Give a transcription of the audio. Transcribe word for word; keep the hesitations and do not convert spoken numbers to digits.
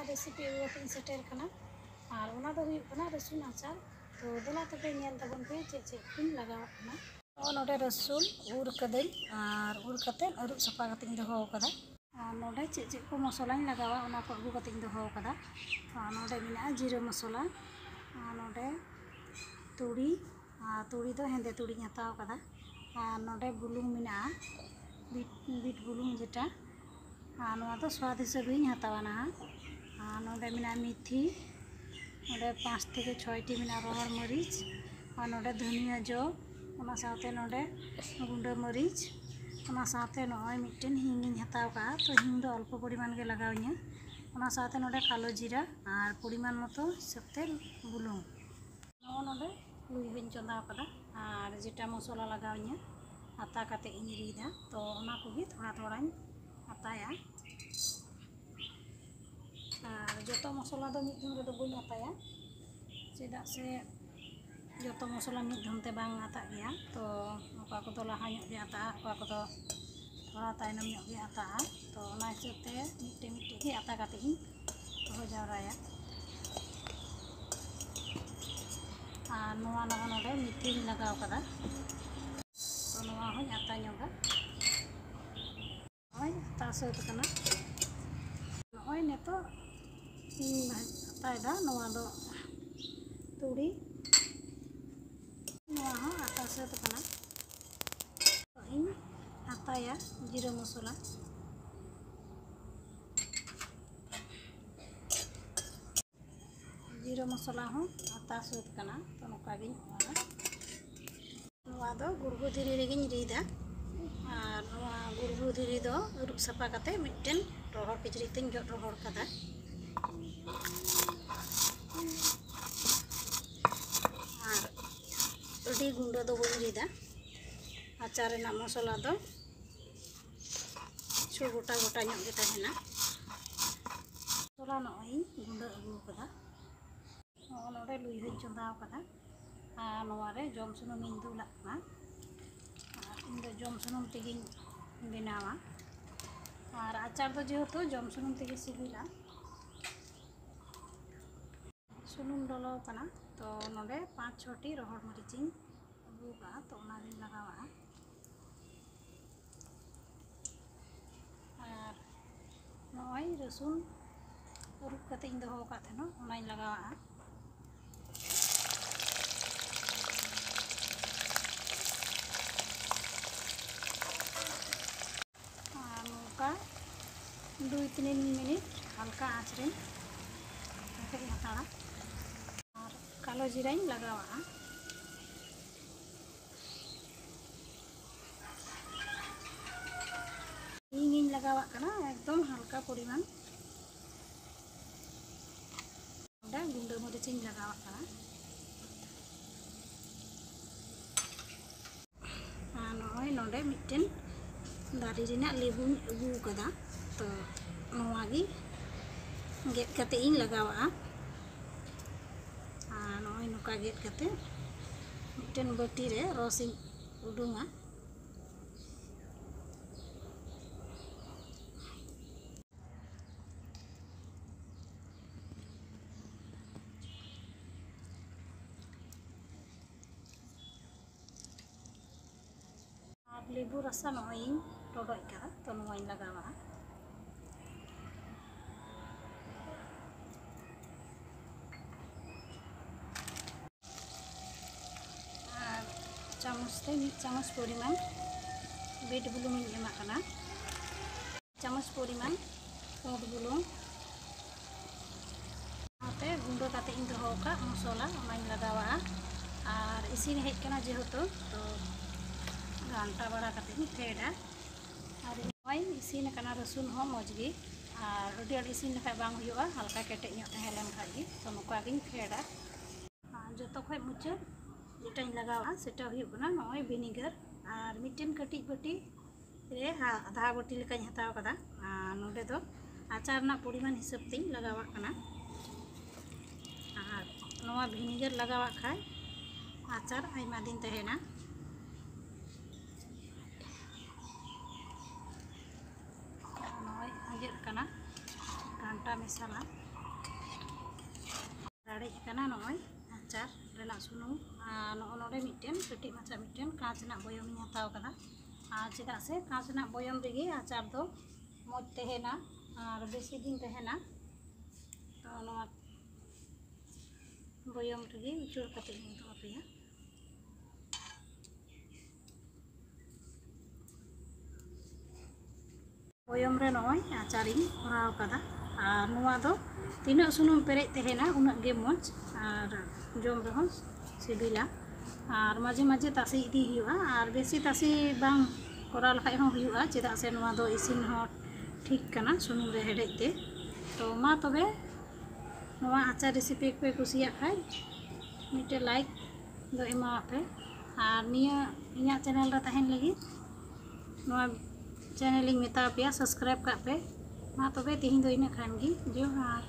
Recipe ᱟᱹᱜᱩ ᱠᱟᱛᱮ ᱤᱧ ᱥᱮᱴᱮᱨ ᱠᱟᱱᱟ, ᱟᱨ ᱚᱱᱟ ᱫᱚ ᱦᱩᱭᱩᱜ ᱠᱟᱱᱟ ᱨᱟᱹᱥᱩᱱ ᱟᱪᱟᱨ᱾ ᱛᱚ ᱫᱮᱞᱟ ᱛᱚᱵᱮ ᱧᱮᱞ ᱛᱟᱵᱚᱱ ᱯᱮ ᱪᱮᱫ ᱪᱮᱫ ᱠᱚᱧ ᱞᱟᱜᱟᱣᱟᱜ ᱠᱟᱱᱟ᱾ ᱱᱚᱜᱼᱚ ᱱᱚᱰᱮ ᱨᱟᱹᱥᱩᱱ ᱩᱨ ᱠᱟᱹᱫᱟᱹᱧ, ᱟᱨ ᱩᱨ ᱠᱟᱛᱮ ᱟᱹᱨᱩᱵ ᱥᱟᱯᱷᱟ ᱠᱟᱛᱮ ᱤᱧ ᱫᱚᱦᱚ ᱟᱠᱟᱫᱟ᱾ ᱟᱨ ᱱᱚᱰᱮ ᱪᱮᱫ ᱪᱮᱫ ᱠᱚ ᱢᱚᱥᱞᱟᱧ ᱞᱟᱜᱟᱣᱟ, ᱚᱱᱟ ᱠᱚ ᱟᱹᱜᱩ ᱠᱟᱛᱮ ᱤᱧ ᱫᱚᱦᱚ ᱟᱠᱟᱫᱟ᱾ ᱟᱨ ᱱᱚᱰᱮ ᱢᱮᱱᱟᱜᱼᱟ ᱡᱤᱨᱟᱹ ᱢᱚᱥᱞᱟ, ᱟᱨ ᱱᱚᱰᱮ ᱛᱩᱲᱤ, ᱟᱨ ᱛᱩᱲᱤ ᱫᱚ ᱦᱮᱸᱫᱮ ᱛᱩᱲᱤᱧ ᱦᱟᱛᱟᱣ ᱟᱠᱟᱫᱟ᱾ ᱟᱨ ᱱᱚᱰᱮ ᱵᱩᱞᱩᱝ ᱢᱮᱱᱟᱜᱼᱟ, ᱵᱤᱴ, ᱵᱤᱴ ᱵᱩᱞᱩᱝ ᱡᱮᱴᱟ, ᱟᱨ ᱱᱚᱣᱟ ᱫᱚ ᱥᱣᱟᱫ ᱦᱤᱥᱟᱹᱵ ᱜᱤᱧ ᱦᱟᱛᱟᱣᱟ ᱱᱟᱦᱟᱜ᱾ ᱟᱨ ᱱᱚᱰᱮ ᱢᱮᱱᱟᱜᱼᱟ ᱢᱮᱛᱷᱤ, ᱱᱚᱰᱮ ᱯᱟᱸᱪ ᱛᱷᱮᱠᱮ ᱪᱷᱚᱭᱴᱤ ᱢᱮᱱᱟᱜᱼᱟ ᱨᱚᱦᱚᱲ ᱢᱟᱹᱨᱤᱪ, ᱟᱨ ᱱᱚᱰᱮ ᱫᱷᱩᱱᱤᱭᱟᱹ ᱡᱚ, ᱚᱱᱟ ᱥᱟᱶᱛᱮ ᱱᱚᱰᱮ ᱜᱩᱸᱰᱟᱹ ᱢᱟᱹᱨᱤᱪ, ᱚᱱᱟ ᱥᱟᱶᱛᱮ ᱱᱚᱜᱼᱚᱭ ᱢᱤᱫᱴᱮᱱ ᱦᱤᱝ ᱤᱧ ᱦᱟᱛᱟᱣ ᱠᱟᱜᱼᱟ᱾ ᱛᱚ ᱦᱤᱝ ᱫᱚ ᱚᱞᱯᱚ ᱯᱚᱨᱤᱢᱟᱱ ᱜᱮ ᱞᱟᱜᱟᱣ ᱤᱧᱟᱹ᱾ ᱚᱱᱟ ᱥᱟᱶᱛᱮ ᱱᱚᱰᱮ ᱠᱟᱞᱳ ᱡᱤᱨᱟ ᱟᱨ ᱯᱚᱨᱤᱢᱟᱱ ᱢᱚᱛᱚ ᱦᱤᱥᱟᱹᱵ ᱛᱮ ᱵᱩᱞᱩᱝ᱾ ᱱᱚᱜᱼᱚ ᱱᱚᱰᱮ ᱞᱩᱭᱦᱟᱹᱧ ᱪᱚᱸᱫᱟ ᱟᱠᱟᱫᱟ, ᱟᱨ ᱡᱮᱴᱟ ᱢᱚᱥᱞᱟ ᱞᱟᱜᱟᱣ ᱤᱧᱟᱹ ᱟᱛᱟ ᱠᱟᱛᱮ ᱤᱧ ᱨᱤᱫᱟ, ᱛᱚ ᱚᱱᱟ ᱠᱚᱜᱮ ᱛᱷᱚᱲᱟ ᱛᱷᱚᱲᱟᱧ ᱟᱛᱟᱭᱟ᱾ ᱟᱨ ᱡᱚᱛᱚ ᱢᱚᱥᱞᱟ ᱫᱚ ᱢᱤᱫ ᱫᱷᱚᱢ ᱨᱮᱫᱚ ᱵᱟᱹᱧ ᱟᱛᱟᱭᱟ, ᱪᱮᱫᱟᱜ ᱥᱮ ᱡᱚᱛᱚ ᱢᱚᱥᱞᱟ ᱢᱤᱫ ᱫᱷᱚᱢ ᱛᱮ ᱵᱟᱝ ᱟᱛᱟᱜ ᱜᱮᱭᱟ᱾ ᱛᱚ ᱚᱠᱟ ᱠᱚᱫᱚ ᱞᱟᱦᱟ ᱧᱚᱜ ᱜᱮ ᱟᱛᱟᱜᱼᱟ, ᱚᱠᱟ ᱠᱚᱫᱚ ᱛᱷᱚᱲᱟ ᱛᱟᱭᱱᱚᱢ ᱧᱚᱜ ᱜᱮ ᱟᱛᱟᱜᱼᱟ᱾ ᱛᱚ ᱚᱱᱟ ᱦᱤᱥᱟᱹᱵ ᱛᱮ ᱢᱤᱫᱴᱮᱡ ᱢᱤᱫᱴᱮᱡ ᱜᱮ ᱟᱛᱟ ᱠᱟᱛᱮ ᱤᱧ ᱫᱚᱦᱚ ᱡᱟᱣᱨᱟᱭᱟ᱾ ᱟᱨ ᱱᱚᱣᱟ ᱱᱚᱜᱼᱚ ᱱᱚᱰᱮ ᱢᱮᱛᱷᱤᱧ ᱞᱟᱜᱟᱣ ᱠᱟᱫᱟ, ᱛᱚ ᱱᱚᱣᱟ ᱦᱚᱸᱧ ᱟᱛᱟ ᱧᱚᱜᱟ᱾ ᱱᱚᱜᱼᱚᱭ ᱟᱛᱟ ᱥᱟᱹᱛ ᱠᱟᱱᱟ᱾ ᱱᱚᱜᱼᱚᱭ ᱱᱤᱛᱚᱜ ᱤᱧ ᱟᱛᱟᱭᱮᱫᱟ ᱱᱚᱣᱟ ᱫᱚ ᱛᱩᱲᱤ, ᱱᱚᱣᱟ ᱦᱚᱸ ᱟᱛᱟ ᱥᱟᱹᱛ ᱠᱟᱱᱟ᱾ ᱤᱧ ᱟᱛᱟᱭᱟ ᱡᱤᱨᱟᱹ ᱢᱚᱥᱞᱟ᱾ ᱡᱤᱨᱟᱹ ᱢᱚᱥᱞᱟ ᱦᱚᱸ ᱟᱛᱟ ᱥᱟᱹᱛ ᱠᱟᱱᱟ, ᱛᱚ ᱱᱚᱝᱠᱟ ᱜᱤᱧ ᱚᱨᱟ᱾ ᱱᱚᱣᱟ ᱫᱚ ᱜᱩᱲᱜᱩ ᱫᱷᱤᱨᱤ ᱨᱮᱜᱮᱧ ᱨᱤᱫᱟ, ᱟᱨ ᱱᱚᱣᱟ ᱜᱩᱲᱜᱩ ᱫᱷᱤᱨᱤ ᱫᱚ ᱟᱹᱨᱩᱵ ᱥᱟᱯᱷᱟ ᱠᱟᱛᱮ ᱢᱤᱫᱴᱮᱱ ᱨᱚᱦᱚᱲ ᱠᱤᱪᱨᱤᱡ ᱛᱮᱧ ᱡᱚᱫ ᱨᱚᱦᱚᱲ ᱠᱟᱫᱟ᱾ ᱟᱨ ᱟᱹᱰᱤ ᱜᱩᱸᱰᱟᱹ ᱫᱚ ᱵᱟᱹᱧ ᱨᱤᱫᱟ, ᱟᱪᱟᱨ ᱨᱮᱱᱟᱜ ᱢᱚᱥᱞᱟ ᱫᱚ ᱠᱤᱪᱷᱩ ᱜᱚᱴᱟ ᱜᱚᱴᱟ ᱧᱚᱜ ᱜᱮ ᱛᱟᱦᱮᱱᱟ᱾ ᱢᱚᱥᱞᱟ ᱱᱚᱜᱼᱚᱭ ᱤᱧ ᱜᱩᱸᱰᱟᱹ ᱟᱹᱜᱩ ᱟᱠᱟᱫᱟ᱾ ᱱᱚᱜᱼᱚ ᱱᱚᱰᱮ ᱞᱩᱭᱦᱟᱹᱧ ᱪᱚᱸᱫᱟ ᱟᱠᱟᱫᱟ, ᱟᱨ ᱱᱚᱣᱟ ᱨᱮ ᱡᱚᱢ ᱥᱩᱱᱩᱢᱤᱧ ᱫᱩᱞᱟᱜ ᱠᱟᱱᱟ᱾ ᱟᱨ ᱤᱧ ᱫᱚ ᱡᱚᱢ ᱥᱩᱱᱩᱢ ᱛᱮᱜᱮᱧ ᱵᱮᱱᱟᱣᱟ, ᱟᱨ ᱟᱪᱟᱨ ᱫᱚ ᱡᱮᱦᱮᱛᱩ ᱡᱚᱢ ᱥᱩᱱᱩᱢ ᱛᱮᱜᱮ ᱥᱤᱵᱤᱞᱟ᱾ ᱥᱩᱱᱩᱢ ᱞᱚᱞᱚ ᱟᱠᱟᱱᱟ, ᱛᱚ ᱱᱚᱰᱮ ᱯᱟᱸᱪ ᱪᱷᱚᱴᱤ ᱨᱚᱦᱚᱲ ᱢᱟᱹᱨᱤᱪ ᱤᱧ ᱟᱹᱜᱩ ᱟᱠᱟᱫᱼᱟ, ᱛᱚ ᱚᱱᱟᱜᱤᱧ ᱞᱟᱜᱟᱣᱟᱜᱼᱟ᱾ ᱟᱨ ᱱᱚᱜᱼᱚᱭ ᱨᱟᱹᱥᱩᱱ ᱟᱹᱨᱩᱵ ᱠᱟᱛᱮ ᱤᱧ ᱫᱚᱦᱚ ᱟᱠᱟᱫ ᱛᱟᱦᱮᱱᱟ, ᱚᱱᱟᱧ ᱞᱟᱜᱟᱣᱟᱜᱼᱟ᱾ ᱟᱨ ᱱᱚᱝᱠᱟ ᱫᱩᱭ ᱛᱤᱱ ᱢᱤᱱᱤᱴ ᱦᱟᱞᱠᱟ ᱟᱸᱪ ᱨᱮᱧ ᱦᱮᱰᱮᱡ ᱦᱟᱛᱟᱲᱟ᱾ ᱟᱨ ᱠᱟᱞᱳ ᱡᱤᱨᱟᱧ ᱞᱟᱜᱟᱣᱟᱜᱼᱟ᱾ ᱦᱤᱝ ᱤᱧ ᱞᱟᱜᱟᱣᱟᱜ ᱠᱟᱱᱟ ᱮᱠᱫᱚᱢ ᱦᱟᱞᱠᱟ ᱯᱚᱨᱤᱢᱟᱱ᱾ ᱱᱚᱰᱮ ᱜᱩᱸᱰᱟᱹ ᱢᱟᱹᱨᱤᱪ ᱤᱧ ᱞᱟᱜᱟᱣᱟᱜ ᱠᱟᱱᱟ᱾ ᱟᱨ ᱱᱚᱜᱼᱚᱭ ᱱᱚᱰᱮ ᱢᱤᱫᱴᱮᱱ ᱫᱟᱨᱮ ᱨᱮᱱᱟᱜ ᱞᱮᱵᱩᱧ ᱟᱹᱜᱩ ᱟᱠᱟᱫᱟ, ᱛᱚ ᱱᱚᱣᱟ ᱜᱮ ᱜᱮᱫ ᱠᱟᱛᱮ ᱤᱧ ᱞᱟᱜᱟᱣᱟᱜᱼᱟ᱾ ᱟᱨ ᱱᱚᱜᱼᱚᱭ ᱱᱚᱝᱠᱟ ᱜᱮᱫ ᱠᱟᱛᱮ ᱢᱤᱫᱴᱮᱱ ᱵᱟᱹᱴᱤ ᱨᱮ ᱨᱚᱥ ᱤᱧ ᱩᱰᱩᱝᱟ᱾ ᱟᱨ ᱞᱮᱵᱩ ᱨᱟᱥᱟ ᱱᱚᱜᱼᱚᱭ ᱤᱧ ᱨᱚᱰᱚᱡ ᱠᱟᱫᱟ, ᱛᱚ ᱱᱚᱣᱟᱧ ᱞᱟᱜᱟᱣᱟᱜᱼᱟ᱾ ᱟᱨ ᱪᱟᱢᱚᱪ ᱛᱮ ᱢᱤᱫ ᱪᱟᱢᱚᱪ ᱯᱚᱨᱤᱢᱟᱱ ᱵᱤᱴ ᱵᱩᱞᱩᱝ ᱤᱧ ᱮᱢᱟᱜ ᱠᱟᱱᱟ᱾ ᱪᱟᱢᱚᱪ ᱯᱚᱨᱤᱢᱟᱱ ᱯᱩᱸᱰ ᱵᱩᱞᱩᱝ, ᱥᱟᱶᱛᱮ ᱜᱩᱸᱰᱟᱹ ᱠᱟᱛᱮ ᱤᱧ ᱫᱚᱦᱚ ᱟᱠᱟᱫ ᱢᱚᱥᱞᱟ, ᱚᱱᱟᱧ ᱞᱟᱜᱟᱣᱟᱜᱼᱟ᱾ ᱟᱨ ᱤᱥᱤᱱ ᱦᱮᱡ ᱠᱟᱱᱟ ᱡᱮᱦᱮᱛᱩ, ᱛᱚ ᱜᱷᱟᱱᱴᱟ ᱵᱟᱲᱟ ᱠᱟᱛᱮ ᱤᱧ ᱯᱷᱮᱰᱟ᱾ ᱟᱨ ᱱᱚᱜᱼᱚᱭ ᱤᱥᱤᱱ ᱟᱠᱟᱱᱟ ᱨᱟᱹᱥᱩᱱ ᱦᱚᱸ ᱢᱚᱡᱽ ᱜᱮ, ᱟᱨ ᱟᱹᱰᱤ ᱟᱸᱴ ᱤᱥᱤᱱ ᱞᱮᱠᱷᱟᱡ ᱵᱟᱝ ᱦᱩᱭᱩᱜᱼᱟ, ᱦᱟᱞᱠᱟ ᱠᱮᱴᱮᱡ ᱧᱚᱜ ᱛᱟᱦᱮᱸ ᱞᱮᱱ ᱠᱷᱟᱡ ᱜᱮ᱾ ᱛᱚ ᱱᱚᱝᱠᱟ ᱜᱤᱧ ᱯᱷᱮᱰᱟ᱾ ᱟᱨ ᱡᱚᱛᱚ ᱠᱷᱚᱡ ᱢᱩᱪᱟᱹᱫ ᱡᱮᱴᱟᱧ ᱞᱟᱜᱟᱣᱟ, ᱥᱮᱴᱟ ᱦᱩᱭᱩᱜ ᱠᱟᱱᱟ ᱱᱚᱜᱼᱚᱭ ᱵᱷᱤᱱᱤᱜᱟᱨ᱾ ᱟᱨ ᱢᱤᱫᱴᱮᱱ ᱠᱟᱹᱴᱤᱡ ᱵᱟᱹᱴᱤ ᱨᱮ ᱦᱟ-, ᱟᱫᱷᱟ ᱵᱟᱹᱴᱤ ᱞᱮᱠᱟᱧ ᱦᱟᱛᱟᱣ ᱠᱟᱫᱟ᱾ ᱟᱨ ᱱᱚᱰᱮ ᱫᱚ ᱟᱪᱟᱨ ᱨᱮᱱᱟᱜ ᱯᱚᱨᱤᱢᱟᱱ ᱦᱤᱥᱟᱹᱵ ᱛᱤᱧ ᱞᱟᱜᱟᱣᱟᱜ ᱠᱟᱱᱟ᱾ ᱟᱨ ᱱᱚᱣᱟ ᱵᱷᱤᱱᱤᱜᱟᱨ ᱞᱟᱜᱟᱣᱟᱜ ᱠᱷᱟᱡ ᱟᱪᱟᱨ ᱟᱭᱢᱟ ᱫᱤᱱ ᱛᱟᱦᱮᱱᱟ᱾ ᱟᱨ ᱱᱚᱜᱼᱚᱭ ᱟᱸᱡᱮᱫ ᱠᱟᱱᱟ, ᱜᱷᱟᱱᱴᱟ ᱢᱮᱥᱟᱞᱟ᱾ ᱨᱟᱲᱮᱡ ᱟᱠᱟᱱᱟ ᱱᱚᱜᱼᱚᱭ ᱟᱪᱟᱨ ᱨᱮᱱᱟᱜ ᱥᱩᱱᱩᱢ᱾ ᱟᱨ ᱱᱚᱜᱼᱚ ᱱᱚᱰᱮ ᱢᱤᱫᱴᱮᱱ ᱠᱟᱹᱴᱤᱡ ᱢᱟᱪᱷᱟ ᱢᱤᱫᱴᱮᱱ ᱠᱟᱸᱪ ᱨᱮᱱᱟᱜ ᱵᱚᱭᱚᱢᱤᱧ ᱦᱟᱛᱟᱣ ᱠᱟᱫᱟ᱾ ᱟᱨ ᱪᱮᱫᱟᱜ ᱥᱮ ᱠᱟᱸᱪ ᱨᱮᱱᱟᱜ ᱵᱚᱭᱚᱢ ᱨᱮᱜᱮ ᱟᱪᱟᱨ ᱫᱚ ᱢᱚᱡᱽ ᱛᱟᱦᱮᱱᱟ ᱟᱨ ᱵᱮᱥᱤ ᱫᱤᱱ ᱛᱟᱦᱮᱱᱟ᱾ ᱛᱚ ᱱᱚᱣᱟ ᱵᱚᱭᱚᱢ ᱨᱮᱜᱮ ᱩᱪᱟᱹᱲ ᱠᱟᱛᱮ ᱤᱧ ᱩᱫᱩᱜ ᱟᱯᱮᱭᱟ᱾ ᱵᱚᱭᱚᱢ ᱨᱮ ᱱᱚᱜᱼᱚᱭ ᱟᱪᱟᱨᱤᱧ ᱵᱷᱚᱨᱟᱣ ᱠᱟᱫᱟ᱾ ᱟᱨ ᱱᱚᱣᱟ ᱫᱚ ᱛᱤᱱᱟᱹᱜ ᱥᱩᱱᱩᱢ ᱯᱮᱨᱮᱡ ᱛᱟᱦᱮᱱᱟ ᱩᱱᱟᱹᱜ ᱜᱮ ᱢᱚᱡᱽ, ᱟᱨ ᱡᱚᱢ ᱨᱮᱦᱚᱸ ᱥᱤᱵᱤᱞᱟ᱾ ᱟᱨ ᱢᱟᱡᱷᱮ ᱢᱟᱡᱷᱮ ᱛᱟᱥᱮ ᱤᱫᱤ ᱦᱩᱭᱩᱜᱼᱟ, ᱟᱨ ᱵᱮᱥᱤ ᱛᱟᱥᱮ ᱵᱟᱝ ᱠᱚᱨᱟᱣ ᱞᱮᱠᱷᱟᱡ ᱦᱚᱸ ᱦᱩᱭᱩᱜᱼᱟ, ᱪᱮᱫᱟᱜ ᱥᱮ ᱱᱚᱣᱟ ᱫᱚ ᱤᱥᱤᱱ ᱦᱚᱸ ᱴᱷᱤᱠ ᱠᱟᱱᱟ ᱥᱩᱱᱩᱢ ᱨᱮ ᱦᱮᱰᱮᱡ ᱛᱮ᱾ ᱛᱚ ᱢᱟ ᱛᱚᱵᱮ, ᱱᱚᱣᱟ ᱟᱪᱟᱨ ᱨᱮᱥᱤᱯᱤ ᱯᱮ ᱠᱩᱥᱤᱭᱟᱜ ᱠᱷᱟᱡ ᱢᱤᱫᱴᱮᱱ ᱞᱟᱭᱤᱠ ᱫᱚ ᱮᱢᱟᱣᱟᱜ ᱯᱮ᱾ ᱟᱨ ᱱᱤᱭᱟᱹ ᱤᱧᱟᱹᱜ ᱪᱮᱱᱮᱞ ᱨᱮ ᱛᱟᱦᱮᱱ ᱞᱟᱹᱜᱤᱫ ᱱᱚᱣᱟ ᱪᱮᱱᱮᱞ ᱤᱧ ᱢᱮᱛᱟ ᱯᱮᱭᱟ, ᱥᱟᱵᱥᱠᱨᱟᱭᱤᱵ ᱠᱟᱜ ᱯᱮ᱾ ᱢᱟ ᱛᱚᱵᱮ ᱛᱮᱦᱮᱧ ᱫᱚ ᱤᱱᱟᱹᱜ ᱠᱷᱟᱱ ᱜᱮ, ᱡᱚᱦᱟᱨ᱾